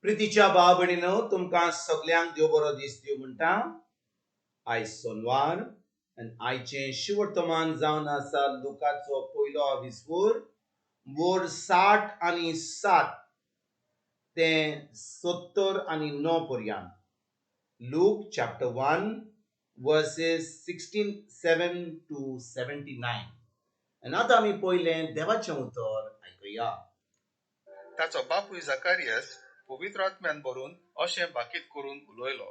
प्रितीच्या भाव भयणीनो, तुमकां सगल्यांक देव बरो दीस दिवं म्हणटा. आयज सोनवार आनी आयचें शिवर्तमान जावन आसा लुकाचो पयलो आविस्वूर वर 67 ते 79 पर्यंत. Luke chapter 1 verses 67 to 79. आनी आतां आमी पयलें देवाचें उतर आयकुया. ताचो बापूय जाकारियस पवित्र आत्म्यान भरून अशें भाकीत करून उलयलो,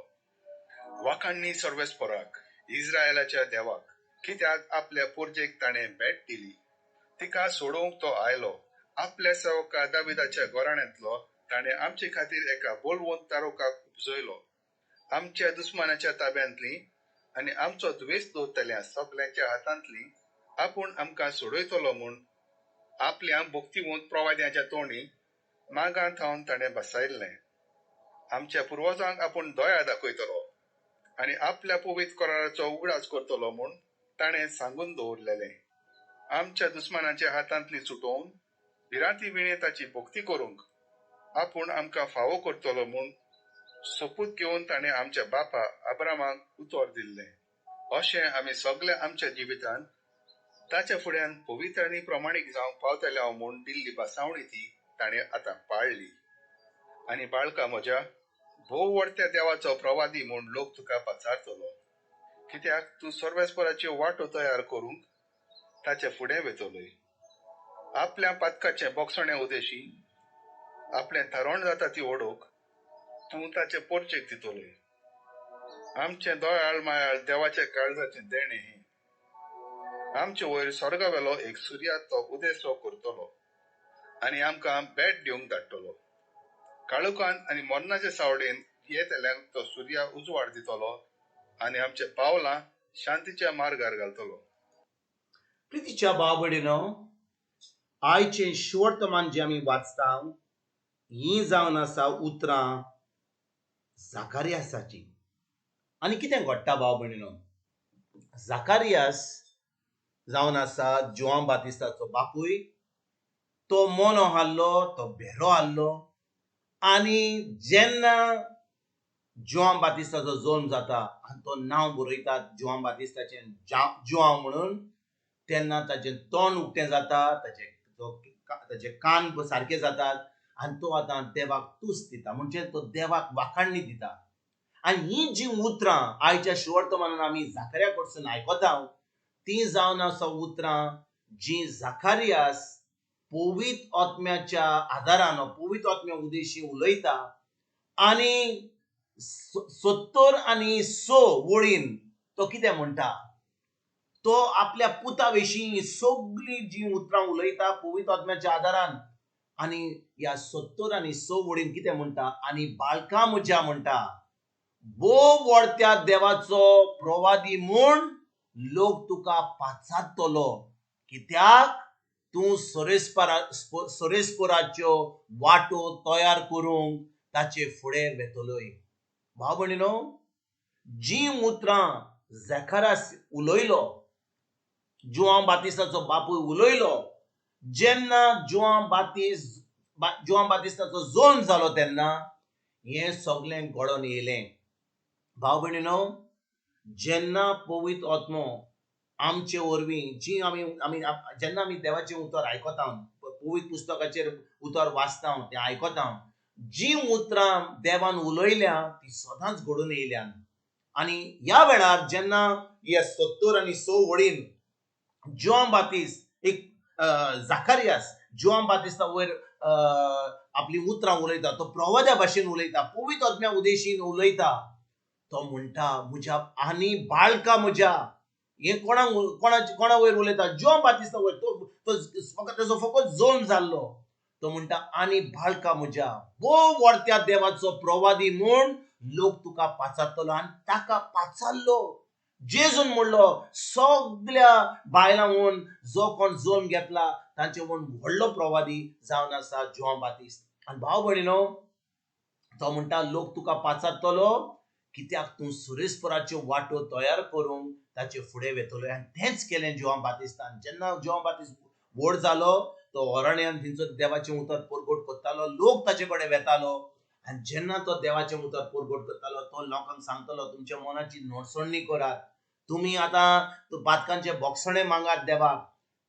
वाखाणणी सर्वेस्पराक, इस्रायलाच्या देवाक, कित्याक आपल्या पोरजेक ताणें भेट दिली, तिका सोडोवंक तो आयलो. आपल्या सेवका दाविदाच्या घराण्यांतलो ताणें आमचे खातीर एका बलवंत तारोकाक उपजयलो, आमच्या दुस्मानाच्या ताब्यांतली आनी आमचो द्वेस दवरतल्या सगल्यांच्या हातांतली आपूण आमकां सोडयतलो म्हूण आपल्या भक्तिवंत प्रवाद्यांच्या तोंडी मागां थावन ताणें बसायल्लें. आमच्या पुर्वजांक आपूण दया दाखयतलो आनी आपल्या पवित्र कराराचो उगडास करतलो म्हूण ताणें सांगून दवरलेलें. आमच्या दुस्मानाच्या हातांतली सुटोवन भिरांती विणे ताची भक्ती करूंक आपूण आमकां फावो करतलो म्हूण सोपूत घेवन ताणें आमच्या बापा अब्रामाक उतर दिल्लें. अशें आमी सगळे आमच्या जिवितांत ताच्या फुड्यान पवित्र आनी प्रमाणीक जावंक पावतले हांव म्हूण दिल्ली बसावणी ती ताणें आतां पाळ्ळी. आनी बाळका म्हज्या, भोव व्हडत्या देवाचो प्रवादी म्हूण लोक तुका पाचारतलो, कित्याक तूं सर्वेस्पराच्यो वाटो तयार करूंक ताचे फुडें वेतलोय. आपल्या पातकाचें बोगसणें उदेशी आपलें थारोवण जाता ती ओडोवंक तूं ताचे पोरचेक दितलोय. आमचें दयाळ मायाळ देवाच्या काळजाचें देणें हें. आमचे वयर स्वर्गावेलो एक सुर्या तो उदेसो करतलो आनी आमकां भेट दिवंक धाडटलो. काळोखान आनी मरणाचे सावळेन येतल्यांक तो सुर्या उजवाड दितलो आनी आमचे पावलां शांतीच्या मार्गार घालतलो. प्रितीच्या भाव भयणीनो, आयचें शिवर्तमान जें आमी वाचता हीं जावन आसा उतरां जाकारियासाची. आनी कितें घडटा भाव भयणीनो, जाकारियास जावन आसा जुआंव बातिस्ताचो बापूय. तो मोनो आहलो, तो भेरो आहलो. आनी जेन्ना जुआंव बातिस्ताचो जल्म जाता आनी तो नांव बरयतात जुआंव बातिस्ताचें जुआंव म्हणून, तेन्ना ताचें तोंड उक्तें जाता, ताचे कान सारके जातात आनी तो आतां देवाक तुस्त दिता, म्हणजे तो देवाक वाखाणणी दिता. आनी हीं जीं उतरां आयच्या शिवर्तमानान आमी जाकारिया कडसून आयकता तीं जावन आसा उतरां जीं जाकारियास पवित्र आत्म्याच्या आदारान, पवित्र आत्म्या उदेशी उलयता. आनी 76 वळीन तो कितें म्हणटा, तो आपल्या पुता विशीं सगळीं जीं उतरां उलयता पवित्र आत्म्याच्या आदारान. आनी ह्या 76 वळीन कितें म्हणटा, आनी बाळका म्हज्या म्हणटा, भोव व्हडत्या देवाचो प्रवादी म्हूण लोक तुका पाचारतलो, कित्याक तूं सोरेस्पराच्यो वाटो तयार करूंक ताचे फुडें वेतलोय. भाव भयणीनो, जीं उतरां जाकारियास उलयलो, जुआंव बातिस्ताचो बापूय उलयलो, जेन्ना जुआंव बातिस्ताचो जल्म जालो तेन्ना हें सगळें घडोवन येयलें. भाव भयणीनो, जेन्ना पवित्र आत्मो आमचे वरवीं जी आमी आमी जेन्ना आमी देवाचें उतर आयकता, पवित्र पुस्तकाचेर उतर वाचता, तें आयकता, जीं उतरां देवान उलयल्या ती सदांच घडून येयल्या. आनी ह्या वेळार जेन्ना ह्या 76 वळीन जुआंव बातिस्त एक जाकारियास जुआंव बातिस्ता वयर आपली उतरां उलयता, तो प्रवाद्या भाशेन उलयता, पवित्र आत्म्या उदेशीन उलयता. तो म्हणटा, म्हज्या आनी बाळका म्हज्या, हें कोणा वयर उलयता, जुआंव बातिस्ता वयर. तो फकत ताचो फकत जल्म जाल्लो. तो म्हणटा, आनी बाळका म्हज्या, भोव व्हडत्या देवाचो प्रवादी म्हूण लोक तुका पाचारतलो. आनी ताका पाचारलो. जेजून म्हणलो, सगल्या बायलां जो कोण जल्म घेतला तांचे म्हूण व्हडलो प्रवादी जावन आसा जुआंव बातिस्त. आनी भाव भयणीनो, तो म्हणटा, लोक तुका पाचारतलो कित्याक तूं सुरेस्पराच्यो वाटो तयार करूंक ताचे फुडें वेतलो. आनी तेंच केलें जुआंव बातिस्तान. जेन्ना जुआंव बातिस्त व्हड जालो, तो अरण्यान थंयचो देवाचें उतर परगट करतालो, लोक ताचे कडेन वेतालो. आनी जेन्ना तो देवाचें उतर परगट करतालो तो लोकांक सांगतालो तुमच्या मनाची नडसणी करात, तुमी आतां पातकांचे बोगसणे मागात देवाक,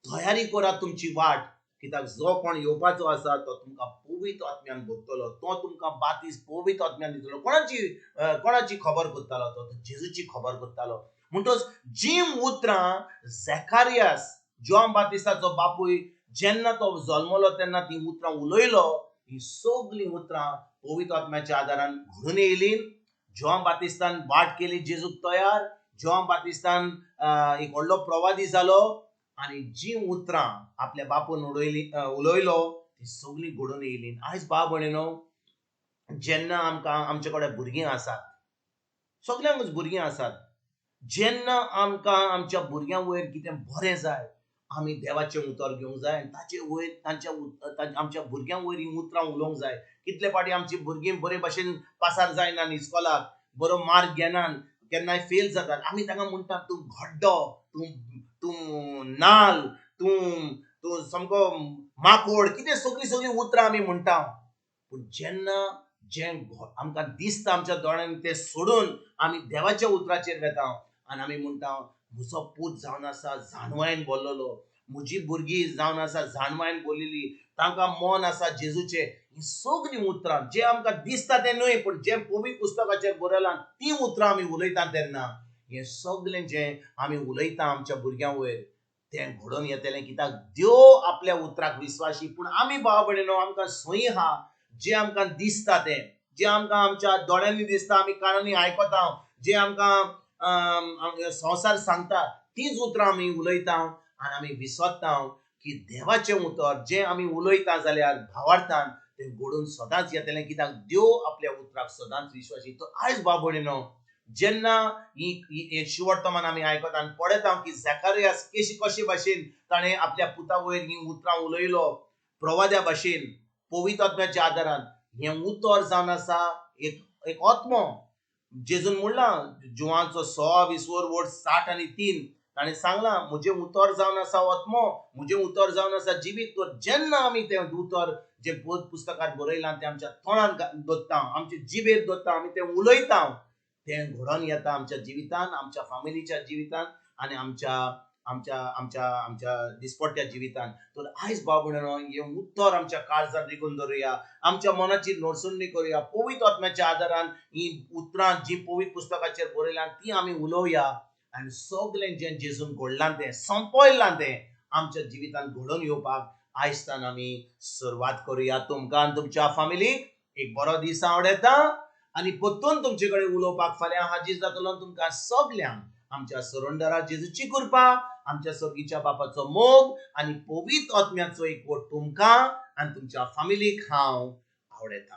तयारी करात तुमची वाट, कित्याक जो कोण येवपाचो आसा तो तुमकां पवित्र आत्म्यान भरतलो, तो तुमकां बातीस पवित्र आत्म्यान दितलो. कोणाची कोणाची खबर करतालो तो? जेजूची खबर करतालो. म्हणटच जी उतरां झेकारियास जॉन बातिस्ताचो बापूय जेन्ना तो जल्मलो तेन्ना ती उतरां उलयलो, ही सगळीं उतरां पवित्र आत्म्याच्या आदारान घडून येयली. जॉन बातिस्तान वाट केली जेजूक तयार, जॉन बातिस्तान एक व्हडलो प्रवादी जालो आनी जी उतरां आपल्या बापून उलयलो ती सगळीं घडून येयली. आयज भाव भयणीनो, जेन्ना आमकां आमचे कडेन भुरगीं आसात, सगल्यांकूच भुरगीं आसात, जेन्ना आमकां आमच्या भुरग्यां वयर कितें बरें जाय आमी देवाचें उतर घेवंक जाय आनी ताचे वयर तांच्या आमच्या भुरग्यां वयर हीं उतरां उलोवंक जाय. कितले फावटी आमची भुरगीं बरे भाशेन पासार जायना इस्कोलाक, बरो मार्क घेनात, केन्नाय फेल जातात, आमी तांकां म्हणटात तूं गड्डो, तूं तूं नाल, तूं तूं सामको माकोड, कितें सगळीं सगळीं उतरां आमी म्हणटा. पूण जेन्ना जें आमकां दिसता आमच्या दोळ्यांनी तें सोडून आमी देवाच्या उतराचेर वेता आनी आमी म्हणटा म्हजो पूत जावन आसा जाणवायन बोल्लोलो, म्हजी भुरगीं जावन आसा जाणवायन बोल्लेली, तांकां मन आसा जेजूचें. हीं सगळीं उतरां जें आमकां दिसता तें न्हय, पूण जें पवित्र पुस्तकाचेर बरयलां तीं उतरां आमी उलयता तेन्ना हें सगळें जें आमी उलयता आमच्या भुरग्यां वयर तें घडोवन येतलें. कित्याक देव आपल्या उतराक विस्वासी. पूण आमी भाव भयणीनो आमकां संय आहा, जें आमकां दिसता तें, जें आमकां आमच्या दोळ्यांनी दिसता, आमी कानांनी आयकता, जें आमकां संवसार सांगता तींच उतरां आमी उलयता आनी आमी विसरता की देवाचें उतर जें आमी उलयता जाल्यार भावार्थान तें घडून सदांच येतलें. कित्याक देव आपल्या उतराक सदांच विश्वासी. तर आयज भाव भयणीनो, जेन्ना ही शिवर्तमान आमी आयकता आनी पळयता की झेकारियास कशे भाशेन ताणें आपल्या पुता वयर हीं उतरां उलयलो प्रवाद्या भाशेन पवित्र आत्म्याच्या आदारान, हें उतर जावन आसा एक एक आत्मो. जेजून म्हणलां जुवांचो 100 20 वर्स 60 आनी 3 ताणें सांगलां म्हजें उतर जावन आसा आत्मो, म्हजें उतर जावन आसा जिवीत. तर जेन्ना आमी तें उतर जें पुस्तकांत बरयलां तें आमच्या तोंडान दवरता, आमचे जिबेर दवरता, आमी तें उलयता, तें घडोवन येता आमच्या जिवितान, आमच्या फामिलीच्या जिवितान आनी आमच्या आमच्या आमच्या आमच्या दिसपट्ट्या जिवितान. तर आयज भाव भयणीनो, हें उतर आमच्या काळजांत रिगून दवरुया, आमच्या मनाची नडसणी करुया, पवित्र आत्म्याच्या आदारान ही उतरां जी पवित्र पुस्तकाचेर बरयलां ती आमी उलोवया आनी सगळें जें जेजून घडलां तें संपयलां तें आमच्या जिवितान घडोवन येवपाक आयजतान आमी सुरवात करुया. तुमकां आनी तुमच्या फामिलीक एक बरो दीस आवडटा आनी परतून तुमचे कडेन उलोवपाक फाल्यां हाजीर जातलो. तुमकां सगल्यांक आमच्या सरोंडरा जेजूची कृपा, आमच्या सर्गीच्या बापाचो मोग आनी पवित्र आत्म्याचो एकवट तुमकां आनी तुमच्या फामिलीक हांव आवडटा.